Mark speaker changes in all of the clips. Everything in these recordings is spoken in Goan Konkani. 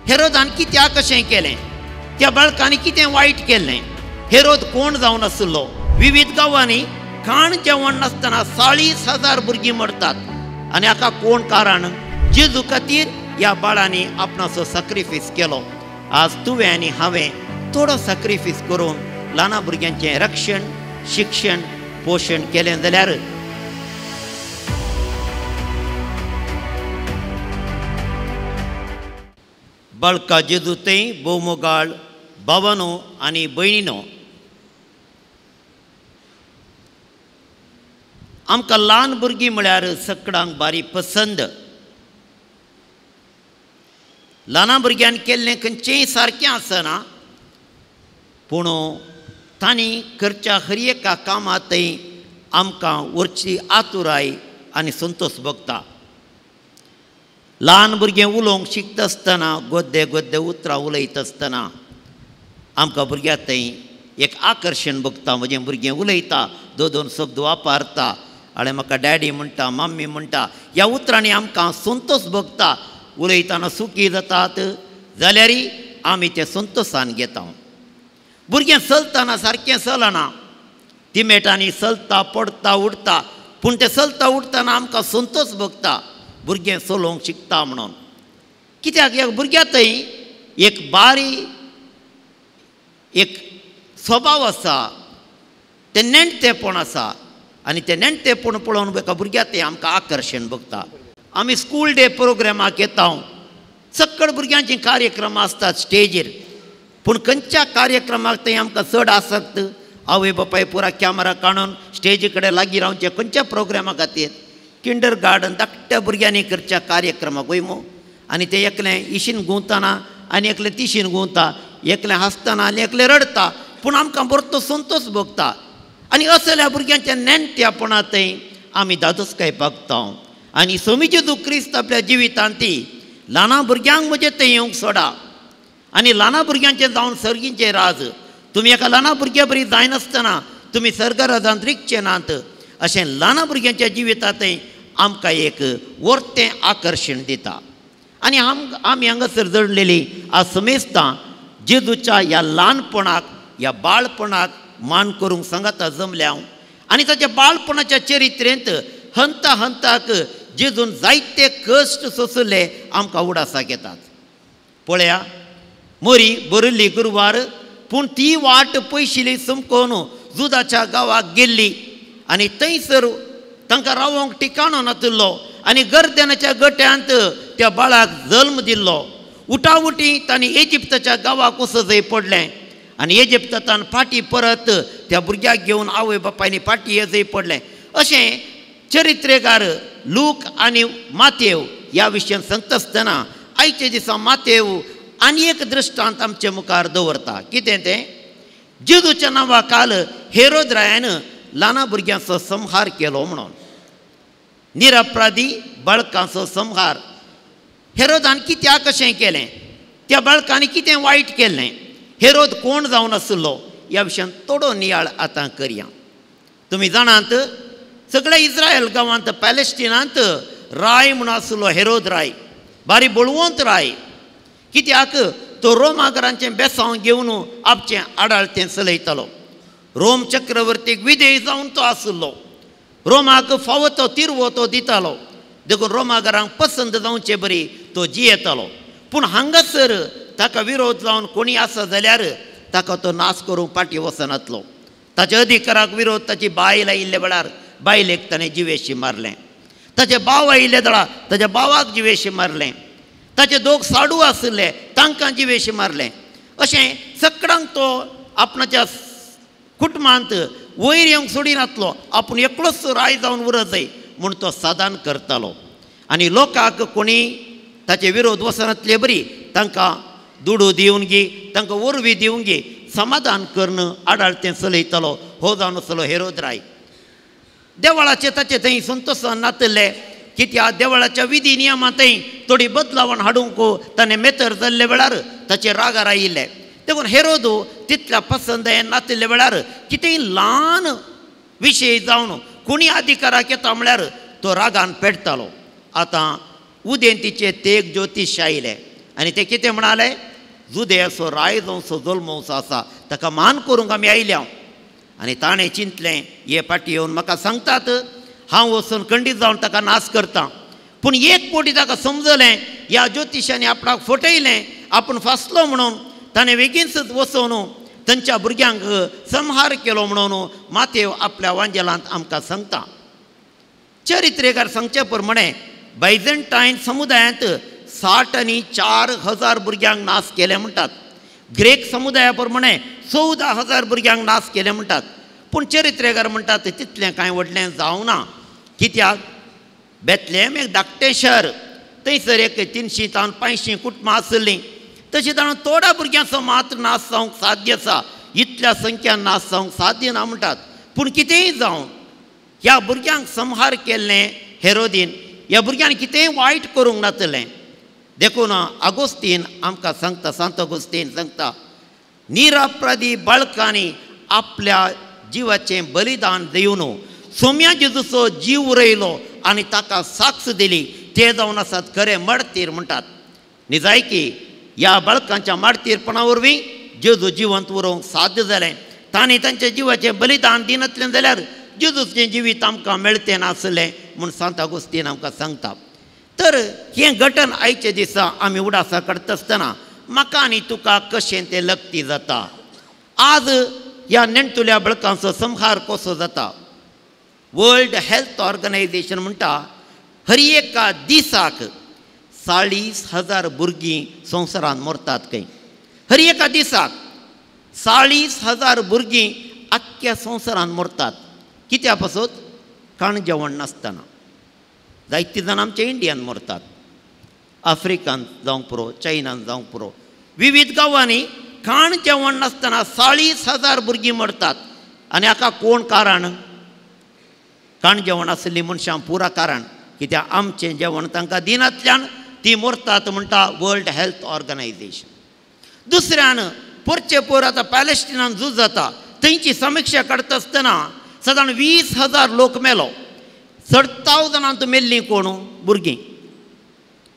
Speaker 1: हेरोदान कित्याक कशें केलें? त्या बाळकांनी कितें वायट केल्लें? हेरोद कोण जावन आसलो? विविध गांवांनी खाण जेवण नासतना 40,000 भुरगीं मरतात आनी हाका कोण कारण? जेजू खातीर ह्या बाळांनी आपणाचो सॅक्रिफायस केलो. आज तुवें आनी हांवें थोडो सॅक्रिफायस करून ल्हान भुरग्यांचें रक्षण, शिक्षण, पोशण केलें जाल्यार बाळका जेजू थंय भोवमोगाळ भावानो आनी भयणीनो, आमकां ल्हान भुरगीं म्हळ्यार सकडांक बारी पसंद. ल्हान भुरग्यान केल्लें खंयचेंय सारकें आसना, पूण तांणी करच्या हर एका कामांतय आमकां व्हरची आतुराय आनी संतोश भोगता. ल्हान भुरगें उलोवंक शिकता आसतना, गोद्दे गोद्दे उतरां उलयता आसतना आमकां भुरग्यां थंय एक आकर्शण भोगता. म्हजें भुरगें उलयता, दोन दोन शब्द वापरता, आनी म्हाका डॅडी म्हणटा, मम्मी म्हणटा, ह्या उतरांनी आमकां संतोश भोगता. उलयतना सुखी जातात जाल्यारय आमी तें संतोशान घेता. भुरगें चलतना सारकें चलना, तिमेटांनी चलता, पडटा, उडटा, पूण तें चलता उडटना आमकां संतोश भोगता, भुरगें चलोवंक शिकता म्हणून. कित्याक ह्या भुरग्यां थंय एक बारी एक स्वभाव आसा, तें नेणटेपण आसा आनी तें नेणटेपण पळोवन एका भुरग्यां थंय आमकां आकर्शण भोगता. आमी स्कूल डे प्रोग्रामाक येता, सकळ भुरग्यांचे कार्यक्रम आसतात स्टेजीर, पूण खंयच्या कार्यक्रमाक थंय आमकां चड आसक्त? आवय बापाय पुरा कॅमेरा काडून स्टेजी कडेन लागीं रावचें खंयच्या प्रोग्रामा खातीर? किंडर गार्डन धाकट्या भुरग्यांनी करच्या कार्यक्रमाक वय मू, आनी तें एकलें इशीन घुंवतना आनी एकलें तिशीन घुंवता, एकलें हांसतना आनी एकलें रडटा, पूण आमकां बरो संतोश भोगता. आनी असल्या भुरग्यांच्या नेणट्यापणा थंय आमी दादोसकाय भोगता. आनी स्वामी जेजू क्रिस्त आपल्या जिवितांत ती ल्हान भुरग्यांक म्हजें थंय येवंक सोडा आनी ल्हान भुरग्यांचें जावन सर्गीचें राज. तुमी एका ल्हान भुरग्या बरी जायनासतना तुमी सर्गराजांत रिगचे नात, अशें ल्हान भुरग्यांच्या जिवितांतय आमकां एक वर्तें आकर्शण दिता. आनी आमी हांगासर जडलेली आज समेस्तां जेजूच्या ह्या ल्हानपणाक, ह्या बाळपणाक मान करूंक सांगाता जमल्या. आनी ताच्या बाळपणाच्या चरित्रेंत हंता हंताक जेजून जायते कश्ट सोंसले आमकां उडासाक येतात. पळया, मोरी बरयल्ली गुरवार, पूण ती वाट पयशिली समकोन जुदाच्या गांवाक गेल्ली आनी थंयसर तांकां रावोंक ठिकाणो नातिल्लो आनी गर्देनाच्या गट्यांत त्या बाळाक जल्म दिल्लो. उटाउटी तांणी इजिप्ताच्या गांवाक वचजय पडलें आनी इजिप्तांत फाटीं परत त्या भुरग्याक घेवन आवय बापायनी फाटीं येजय पडलें. अशें चरित्रेकार लूक आनी मातेव ह्या विशयान सांगता आसतना आयच्या दिसा मातेव आनी एक दृश्टांत आमचे मुखार दवरता. कितें तें? जेजूच्या नांवा काल हेरोद रायान ल्हान भुरग्यांचो संहार केलो म्हणून, निरपराधी बाळकांचो संहार. हेरोदान कित्याक कशें केलें? त्या बाळकांनी कितें वायट केल्लें? हेरोद कोण जावन आसलो? ह्या विशयान थोडो नियाळ आतां करया. तुमी जाणात, सगळ्या इस्रायल गांवांत, पॅलेस्टिनांत राय म्हूण आसलो हेरोद राय, बारी बळवंत राय. कित्याक तो रोमागरांचें बेसांव घेवन आपचें आडाळतें चलयतालो. रोम चक्रवर्तीक विधेय जावन तो आसलो, रोमाक फावो तो तिरवो तो दितालो, देखून रोमागरांक पसंत जावचे बरी तो जियेतालो. पूण हांगासर ताका विरोध जावन कोणी आसा जाल्यार ताका तो नाश करूंक फाटीं वचनातलो. ताच्या अधिकाराक विरोध ताची बायल आयिल्ल्या वेळार बायलेक ताणें जिवेशी मारलें, ताचे भाव आयिल्ले वेळार ताच्या भावाक जिवेशी मारलें, ताचे दोग साडू आशिल्ले तांकां जिवेशी मारलें. अशें सकडांक तो आपणाच्या कुटुंबांत वयर येवंक सोडिनातलो, आपूण एकलोच राय जावन उरत जाय म्हूण तो सादान करतालो. आनी लोकांक कोणी ताचे विरोध वचनातले बरी तांकां दुडू दिवन गी, तांकां वरवीं दिवन गी समाधान करून आडाळतें चलयतालो. हो जावन आसलो हेरोद राय. देवळाचे ताचे थंय संतोशान नातिल्ले, कित्याक देवळाच्या विधी नियमांतय थोडी बदलावण हाडूंक ताणें मेतर जाल्ले वेळार ताचे रागार आयिल्ले. देखून हेरोद तितल्या पसंद नातिल्ले वेळार कितेंय ल्हान विशय जावन कोणी अधिकाराक येता म्हळ्यार तो रागान पेटतालो. आतां उदेंतीचे तेग ज्योतिश आयले आनी ते कितें म्हणाले, जुदेयाचो राय जावचो जल्मवचो आसा ताका मान करूंक आमी आयल्या. आनी ताणें चिंतलें, हे फाटी येवन म्हाका सांगतात हांव वचून खंडीत जावन ताका नाश करता. पूण एक कोटी ताका समजलें ह्या ज्योतिशांनी आपणाक फटयलें, आपूण फासलो म्हणून ताणें बेगीनच वचून तांच्या भुरग्यांक संहार केलो म्हणून मातेव आपल्या वांजेलांत आमकां सांगता. चरित्रेकार सांगचे प्रमाणे बायझंटायन समुदायांत 60 आनी 4,000 भुरग्यांक नाश केले म्हणटात. ग्रेक समुदाया प्रमाणे 14,000 भुरग्यांक नाश केले म्हणटात. पूण चरित्रेकार म्हणटात तितलें कांय व्हडलें जावना. कित्याक बेतलेम एक धाकटें शहर, थंयसर एक 300 तावन 500 कुटुंबां आसलीं. तशें जाणून थोड्या भुरग्यांचो मात्र नाश जावंक साध्य आसा, इतल्या संख्यान नाश जावंक साध्य ना म्हणटात. पूण कितेंय जावं ह्या भुरग्यांक संहार केल्लें हेरोदीन, ह्या भुरग्यांनी कितेंय वायट करूंक नातलें. देखून आगोस्तीन आमकां सांगता, सांत आगोस्तीन सांगता, निरापराधी बाळकांनी आपल्या जिवाचें बलिदान दिवन सोम्या जेजूचो जीव उरयलो आनी ताका साक्ष दिली, ते जावन आसात खरे मार्तीर म्हणटात. निजायकी ह्या बाळकांच्या मार्तीरपणा वरवीं जेजू जिवंत उरोवंक साध्य जालें. तांणी तांच्या जिवाचें बलिदान दिनातलें जाल्यार जेजूचें जिवीत आमकां मेळतें नासलें म्हूण सांत आगोस्तीन आमकां सांगता. तर हें घटन आयच्या दिसा आमी उडासा काडटा आसतना म्हाका आनी तुका कशें तें लक्ती जाता. आज ह्या नेणटुल्या बाळकांचो संहार कसो जाता. वर्ल्ड हेल्थ ऑर्गनायझेशन म्हणटा हर एका दिसाक 40,000 भुरगीं संवसारांत मरतात खंय. हर एका दिसाक 40,000 भुरगीं आख्ख्या संवसारांत मरतात. कित्या पासत? खाण जेवण नासतना. जायतीं जाणां आमच्या इंडियान मरतात, आफ्रिकान जावंक पुरो, चायनान जावंक पुरो, विविध गांवांनी खाण जेवण नासतना 40,000 भुरगीं मरतात. आनी हाका कोण कारण? खाण जेवण आशिल्लीं मनशां पुरा कारण. कित्याक आमचें जेवण तांकां दिनांतल्यान ती मरतात म्हणटा वर्ल्ड हेल्थ ऑर्गनायझेशन. दुसऱ्यान पोरचे पोर आतां पॅलेस्टिनान झूज जाता, थंयची समिक्षा काडटा आसतना सादारण 20,000 लोक मेलो. चडताव जाणांत मेल्लीं कोण? भुरगीं.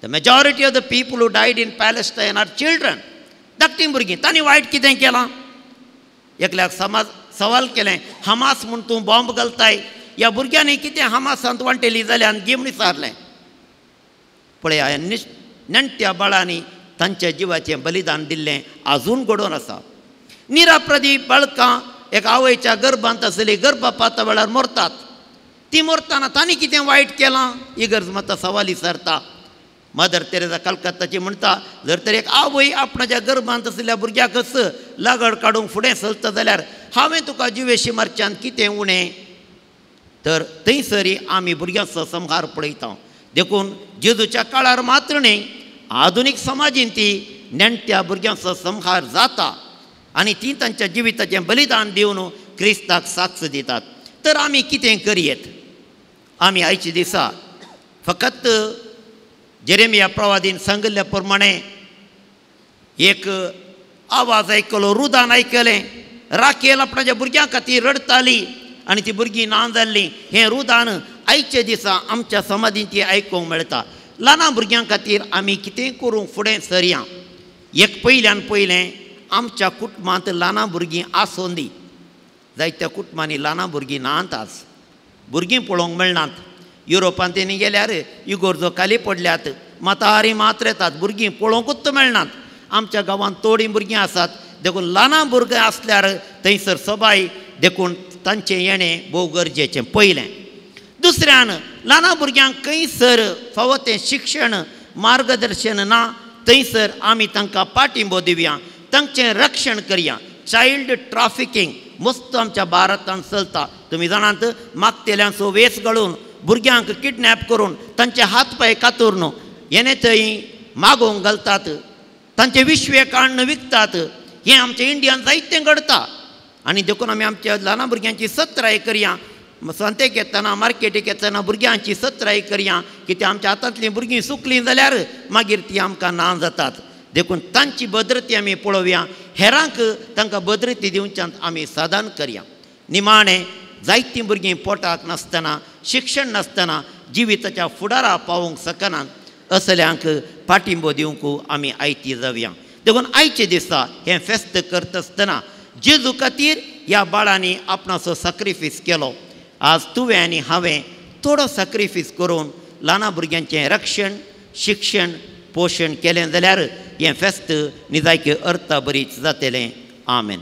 Speaker 1: The majority of the people who died in Palestine are children. धाकटीं भुरगीं. तांणी वायट कितें केलां? एकल्याक समाज सवाल केलें, हमास म्हूण तूं बॉम्ब घालताय, ह्या भुरग्यांनी कितें हमासांत वांटेली जाल्यार गेम विचारलें. पळया ह्या नेणट्या बाळांनी तांच्या जिवाचें बलिदान दिल्लें आजून घडोवन आसा. निरापराधी बाळकां एक आवयच्या गर्भांत आसली, गर्भपाता वेळार मरतात. ती मरतना तांणी कितें वायट केलां? इगर्ज माता सवाल विचारता. मदर तेरेजा कलकत्ताची म्हणटा, जर तर एक आवय आपणाच्या गर्भांत आशिल्ल्या भुरग्याकच लागड काडूंक फुडें चलता जाल्यार हांवें तुका जिवेशी मारच्यान कितें उणें? तर थंयसरी आमी भुरग्यांचो संहार पळयता. देखून जेजूच्या काळार मात्र न्ही, आधुनीक समाजीन ती नेणट्या भुरग्यांचो संहार जाता आनी ती तांच्या जिविताचें बलिदान दिवन क्रिस्ताक साक्ष दितात. तर आमी कितें करयेत? आमी आयच्या दिसा फकत जेरेमिया प्रवादीन सांगिल्ल्या प्रमाणे एक आवाज आयकलो, रुदान आयकलें. राकेल आपणाच्या भुरग्यां खातीर रडटाली आनी ती भुरगीं ना जाल्लीं. हें रुदान आयच्या दिसा आमच्या समाजीन ती आयकूंक मेळटा. ल्हान भुरग्यां खातीर आमी कितें करूंक फुडें सरया. एक पयल्यान पयलें आमच्या कुटुंबांत ल्हान भुरगीं आसूं दी. जायत्या कुटुंबांनी ल्हान भुरगीं नात, आज भुरगीं पळोवंक मेळनात. युरोपांत तेणी गेल्यार इगोर्जो खाली पडल्यात, म्हातारी मात्र येतात, भुरगीं पळोवंकूच मेळनात. आमच्या गांवांत थोडीं भुरगीं आसात. देखून ल्हान भुरगीं आसल्यार थंयसर सबाय, देखून तांचें येणें भोव गरजेचें पयलें. दुसऱ्यान ल्हान भुरग्यांक खंयसर फावो तें शिक्षण मार्गदर्शन ना, थंयसर आमी तांकां पाठिंबो दिवया, तांचें रक्षण करया. चायल्ड ट्राफिकींग मस्त आमच्या भारतांत चलता. तुमी जाणात, मागतेल्यांचो वेस घालून भुरग्यांक किडनॅप करून तांचे हात पांय कातरून येणे थंय मागोवंक घालतात, तांचे विश्वे काडून विकतात. हें आमच्या इंडियान जायतें घडता. आनी देखून आमी आमच्या ल्हान भुरग्यांची सत्राय करया. सांतेक येतना, मार्केटीक येतना भुरग्यांची सत्राय करया, कित्याक आमच्या हातांतलीं भुरगीं सुकलीं जाल्यार मागीर तीं आमकां ना जातात. देखून तांची भद्रती आमी पळोवया, हेरांक तांकां भद्रती दिवच्यांत आमी साधन करया. निमाणें जायतीं भुरगीं पोटाक नासतना, शिक्षण नासतना जिविताच्या फुडारा पावोवंक शकनात. असल्यांक पाठिंबो दिवंक आमी आयती जावया. देखून आयचे दिसा हें फेस्त करता आसतना जेजू खातीर ह्या बाळांनी आपणाचो सॅक्रिफीस केलो. आज तुवें आनी हांवें थोडो सॅक्रिफीस करून ल्हाना भुरग्यांचें रक्षण, शिक्षण, पोशण केलें जाल्यार हें फेस्त निजायके अर्था बरीच जातलें. आमेन.